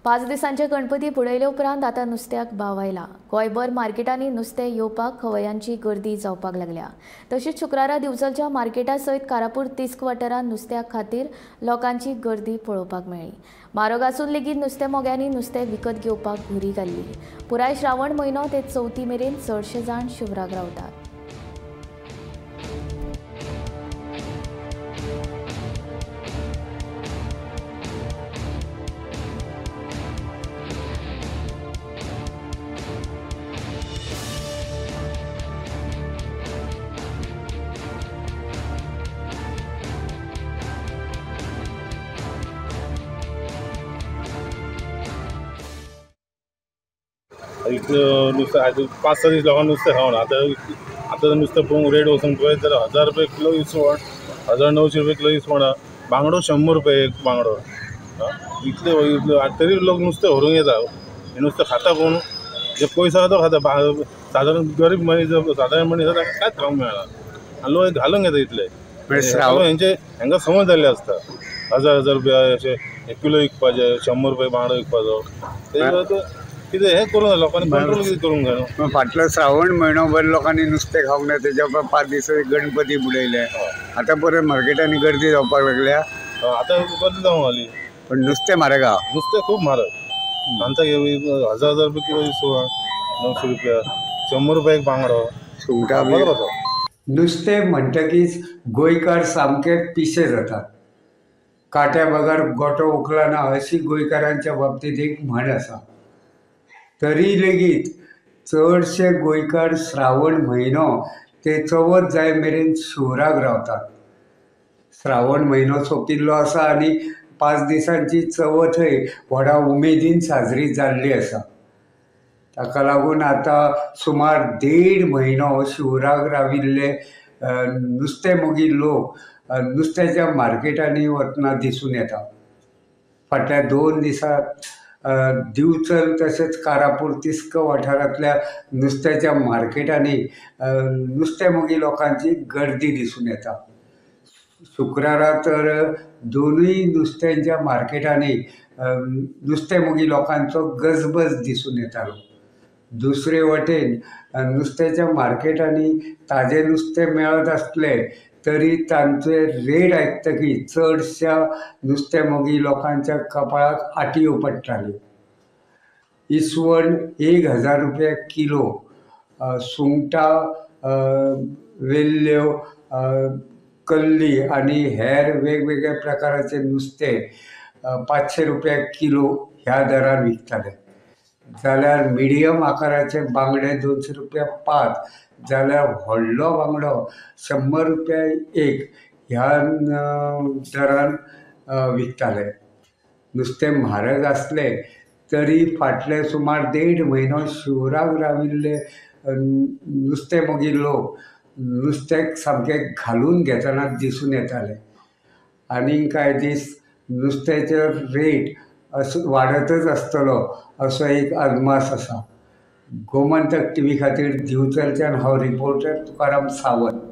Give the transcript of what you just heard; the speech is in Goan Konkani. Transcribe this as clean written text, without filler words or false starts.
5 दिसांचे गणपती बुडयले उपरांत आतां नुस्त्याक भाव आयला. गोंयभर मार्केटांनी नुस्तें येवपाक खवयांची गर्दी जावपाक लागल्या. तशीच शुक्रारा दिवचलच्या मार्केटा सयत कारापूर तिस्क वाठारांत नुस्त्या खातीर लोकांची गर्दी पळोवपाक मेळ्ळी. म्हारग आसून लेगीत नुस्तें मोग्यांनी नुस्तें विकत घेवपाक घुरी घाल्ली. पुराय श्रावण म्हयनो ते चवथी मेरेन चडशे जाण शिवराक रावतात. इतलं नुसतं आज 5-6 दीस लोकांक नुस्तें खावना. आतां आतां नुस्तें पळोवंक रेट वचून पळयत जाल्यार 1000 रुपया किलो इसवण, 1900 रुपया किलो इसवण, बांगडो 100 रुपया एक बांगडो. इतले इतले तरी लोक नुस्तें व्हरूंक येता, हें नुस्तें खाता कोण जे पयसो आसा तो खाता. सादारण गरीब मनीस, सादारण मनीस आसा ताका कांयच खावंक मेळना आनी लोक घालूंक येता इतले. हेंचे हेंकां समज जाल्ली आसता 1000 रुपया अशें एक किलो विकपाचें, 100 रुपया बांगडो विकपाचो. ते कितें हें करूंक लोकांनी कंट्रोल कितें करूंक जाय न्हू. फाटलो श्रावण म्हयनोभर लोकांनी नुस्तें खावंक ना, तेज्या उपरांत 5 दीस गणपती बुडयले. आतां परत मार्केटांनी गर्दी जावपाक लागल्या. आतां गर्दी जावंक लागली, पण नुस्तें म्हारग आहा. नुस्तें खूब म्हारग. आमच्या 1000 रुपया किलो इसवण, 900 रुपया, 100 रुपया एक बांगडो, सुंगटां. बरोबर. नुस्तें म्हणटकीच गोंयकार सामके पिशे जातात. कांट्या बगर गोटो उखलना अशी गोंयकारांच्या बाबतींत एक म्हण आसा. तरी लेगीत चडशे गोंयकार श्रावण म्हयनो ते चवथ जाय मेरेन शिवराक रावतात. श्रावण म्हयनो सोंपिल्लो आसा आनी 5 दिसांची चवथय व्हडा उमेदीन साजरी जाल्ली आसा. ताका लागून आतां सुमार 1.5 म्हयनो शिवराक राविल्ले नुस्तें मोगी लोक नुस्त्याच्या मार्केटांनी वतना दिसून येता. फाटल्या 2 दिसांत दिवचल तशेंच कारापूर तिस्क वाठारांतल्या नुस्त्याच्या मार्केटांनी नुस्तें मोगी लोकांची गर्दी दिसून येता. शुक्रारा तर दोनूय नुस्त्यांच्या मार्केटांनी नुस्तें मोगी लोकांचो गजबज दिसून येतालो. दुसरे वटेन नुस्त्याच्या मार्केटांनी ताजें नुस्तें मेळत आसलें तरी तांचे रेट आयकतकीर चडश्या नुस्तें मोगी लोकांच्या कपाळाक आटयो पडटाल्यो. इसवण 1000 रुपया किलो, सुंगटां, वेल्ल्यो, कल्ली आनी हेर वेगवेगळ्या प्रकाराचे नुस्तें 500 रुपया किलो ह्या दरान विकताले. जाल्यार मिडियम आकाराचे बांगडे 200 रुपया 5, जाल्यार व्हडलो बांगडो 100 रुपया 1 ह्या दरान विकताले. नुस्तें म्हारग आसलें तरी फाटले सुमार 1.5 म्हयनो शिवराक राविल्ले नुस्तें मोगी लोक नुस्त्याक सामकें घालून घेतना दिसून येताले. आनीक कांय दीस नुस्त्याचो रेट असो वाडतच आसतलो असो एक अदमास आसा. गोमंतक टीव्ही खातीर दिवचलच्यान हांव रिपोर्टर तुकाराम सावंत.